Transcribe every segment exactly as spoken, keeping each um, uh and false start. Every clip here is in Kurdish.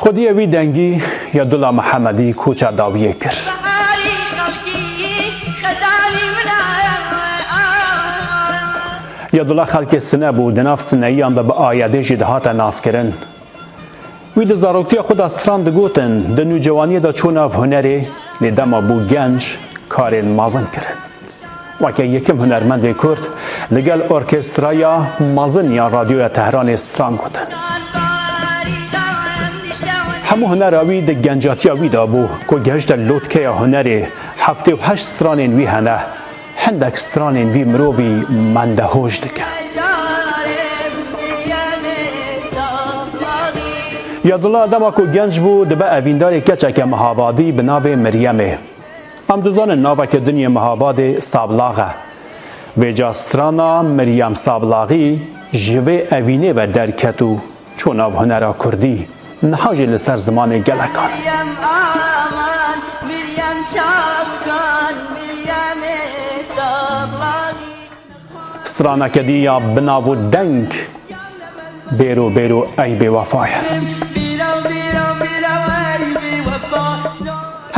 Xwediyê wî dengî Yadullah Mihemedî koça dawiyê kir. Yadullah xelkê Sine bû, di nav Sineyiyan de bi Ayedê jî dihate naskirin. Wî di zaroktiya xwe de stran digotin, di nûcewaniyê de çû nav hunerê, lê dema bû genc, karên mezin kirin. Weke yekem hunermendê Kurd li gel orkestraya mezin ya Radyoya Tehranê stran gotin. Hemû hunera wî di gencatiya wî de bû, ku gehişte lotkeya hunerê, heftê û heşt stranên wî hene. Hindek stranên vî mirovî mendehoj dike. Yadullah dema ku genc bû, dibe evîndarê keçeke Mihabadî bi navê Miryemê. Em dizanin naveke din yê Mihabadê Sablax e. Vêca strana Miryem Sablaxî ji vê evînê ve derket û çû nav hunera kurdî. Niha jî li ser zimanê gelekan. Straneke dî ya bi nav û deng Bêro Bêro Ey Bêwefa ye.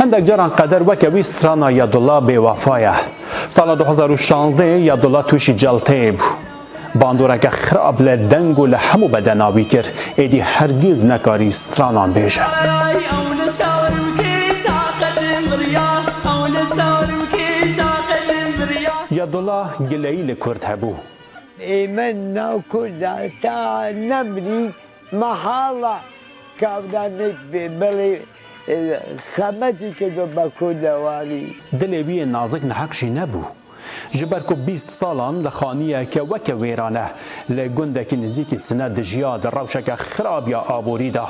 Hindek caran qeder weke wî strana Yadullah Bêwefa ye. Sala du hezar û şazdeh Yadullah tûşî celteyê bû. Bandoreke xirab li deng û li hemû bedena wî kir. Êdî hergiz nekarî stranan bêje. Yadullah gileyî li Kurd hebû. Ê me nav Kurda ta nemirî, me hala kavda nekbe, belê, e, xemetî kirdo be Kurdewanî. Dilê wî yê nazik nehek jî nebû. Ji ber ku bîst salan li xaniyeke weke wêran e, li gundekî nizîkî Sine dijiya di rewşeke xirab ya aborî de.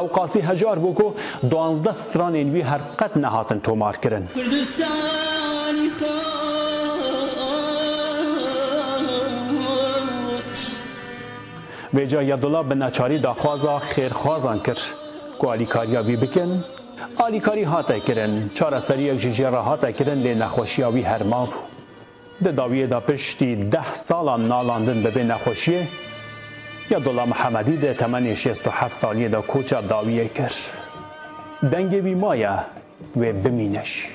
Ew qasî hejar bû ku duwazdeh stranên wî her qet nehatin tomarkirin. Kurdistanî xweş. Vêca Yadullah bi neçarî daxwaza xêrxwazan kir ku alîkariya wî bikin. Alîkarî hate kirin, çareseriyek jî jê re hate kirin, lê nexweşiya wî her mabû. Di dawiyê de piştî deh salan nalandin bi vê nexweşiyê, Yadullah Mihemedî di temenê şêst û heft saliyê de koça dawiyê kir. Dengê wî maye, wê bimîne jî.